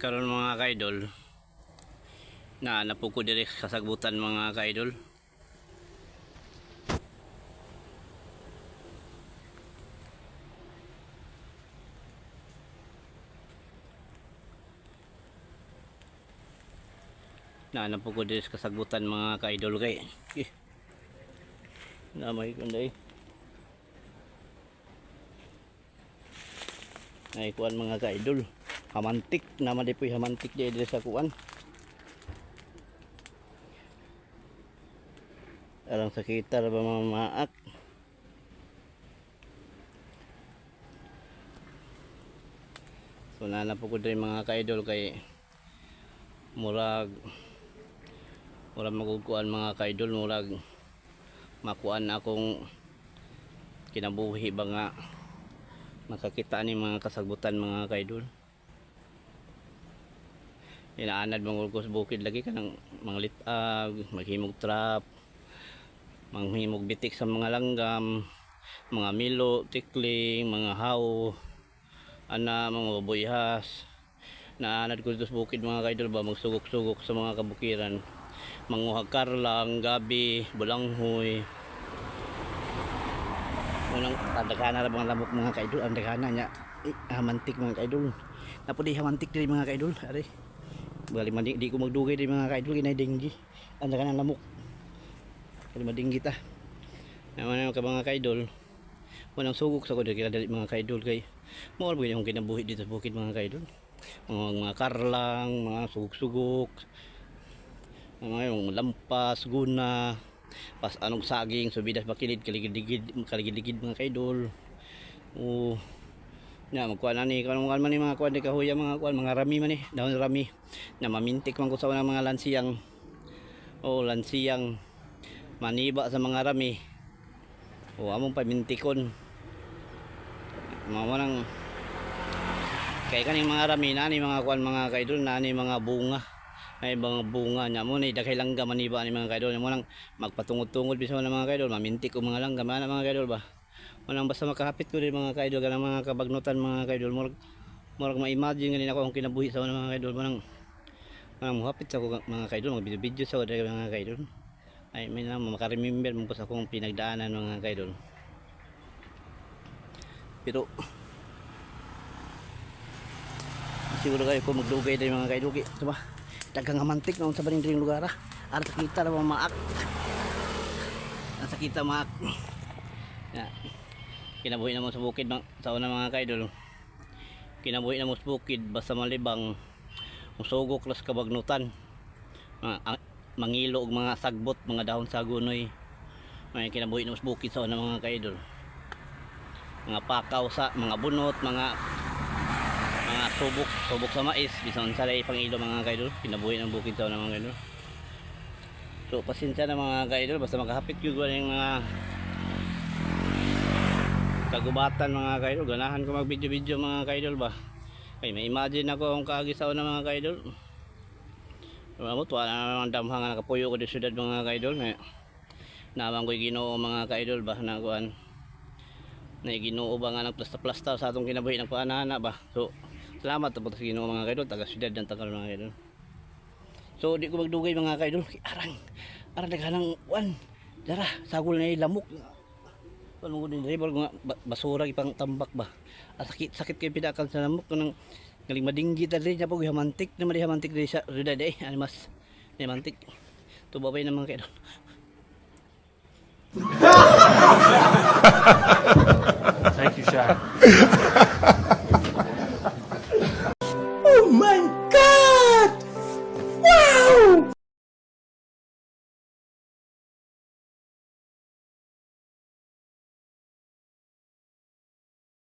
Karon, mga ka-idol, na napo ko diri sa kasagbutan, mga ka-idol. Na napo ko diri sa kasagbutan, mga ka-idol, kay eh, na may kunday ay kuan, mga ka-idol, hamantik naman di po, hamantik di diri sa kuan. Arang sakita ra ba, mga maak. So nana po ko diri, mga ka-idol, kay murag murag magugkuan, mga ka-idol, murag makuan akong kinabuhi ba nga makakita ni mga kasagbutan, mga ka-idol. Inaanad mga ko sa bukid lagi kanang mga litag, maghimog trap, manghimog bitik sa mga langgam, mga milo, tikling, mga haw ana, mga buyhas. Naanad ko dito sa bukid, mga ka-idol ba, magsugok-sugok sa mga kabukiran, manguhag karlang, gabi, bulanghoy. Unang ang na mga lamok, mga ka-idol, ang daghana niya. Eh, hamantik, mga ka-idol. Napo di hamantik diri, mga ka-idol. Are. Bali man di ko magdugay di, mga ka-idol, kinay denggi. Ang daghana lamok. Kali madinggi ta. Naman naman ka, mga ka-idol. Walang sugok sa ko diri dali, mga ka-idol, kay mao ra akong kinabuhi dito sa bukid, mga ka-idol. Mga karlang, mga sugok-sugok, mga yung lampas, guna, pas anong saging, subidas bakilid, kaligid-ligid, kaligid-ligid, mga ka-idol. O na magkuan na ni kuan man ni mga kuan di kahuya, mga kuan, mga rami man ni, dahon rami na mamintik man ko sa mga lansiyang o lansiyang maniba sa mga rami o among pamintikon mga manang kay kaning mga rami na ni mga kuan, mga kaidol, na ni mga bunga ay mga bunga nya mo ni daghay langga maniba ni, mga kaidol. Mo nang magpatungod-tungod bisan na, mga kaidol, mamintik og mga langga man, mga kaidol ba. Manang basta makahapit ko din, mga kaidol, kanang mga kabagnutan, mga kaidol, murag murag ma-imagine ganin ako ang kinabuhi sa mga kaidol. Manang manang muhapit sa ko, mga kaidol, mga video-video sa ko diri, mga kaidol, ay may na maka-remember mo sa akong pinagdaanan, mga kaidol. Pero siguro kayo ko magdugay din, mga kaidol, kay diba daghang hamantik na sa baning dring lugar ah. Ara sakita ra mga maak. Ang sakita maak. Ya. Kinabuhi na mo sa bukid sa una, mga kaidol. Kinabuhi na mo sa bukid basta malibang musugok las kabagnutan. Mga, mangilo og mga sagbot, mga dahon sa gunoy. May kinabuhi na mo sa bukid sa una, mga kaidol. Mga pakaw sa mga bunot, mga subok, subok sa mais, bisan sa lay pangilo, mga kaidol, kinabuhi ng bukid sa una, mga kaidol. So pasensya na, mga kaidol, basta makahapit gyud ko yung mga kagubatan, mga kaidol. Ganahan ko mag video video, mga kaidol ba. Kay may imagine ako ang kaagi sa una, mga kaidol. Mo tuwa na naman damha nga nakapuyo ko di syudad, mga kaidol. Na naman ko'y Ginoo, mga kaidol ba, na kuan na Ginoo ba nga nagplasta-plasta sa atong kinabuhi ng paanana ba. So salamat po sa Ginoo, mga kaidol, taga syudad ng tagal, mga kaidol. So di ko magdugay, mga kaidol. Arang arang daghanang kuan. Dara sagol na lamok. Kuan mo din driver nga basura ipang tambak ba. Ah, sakit sakit kay pidakan sa lamok kanang galing madinggi ta diri niya po hamantik na mali hamantik diri sa syudad eh. Ano mas hamantik. To babay na, mga kaidol. Thank you, Shaq.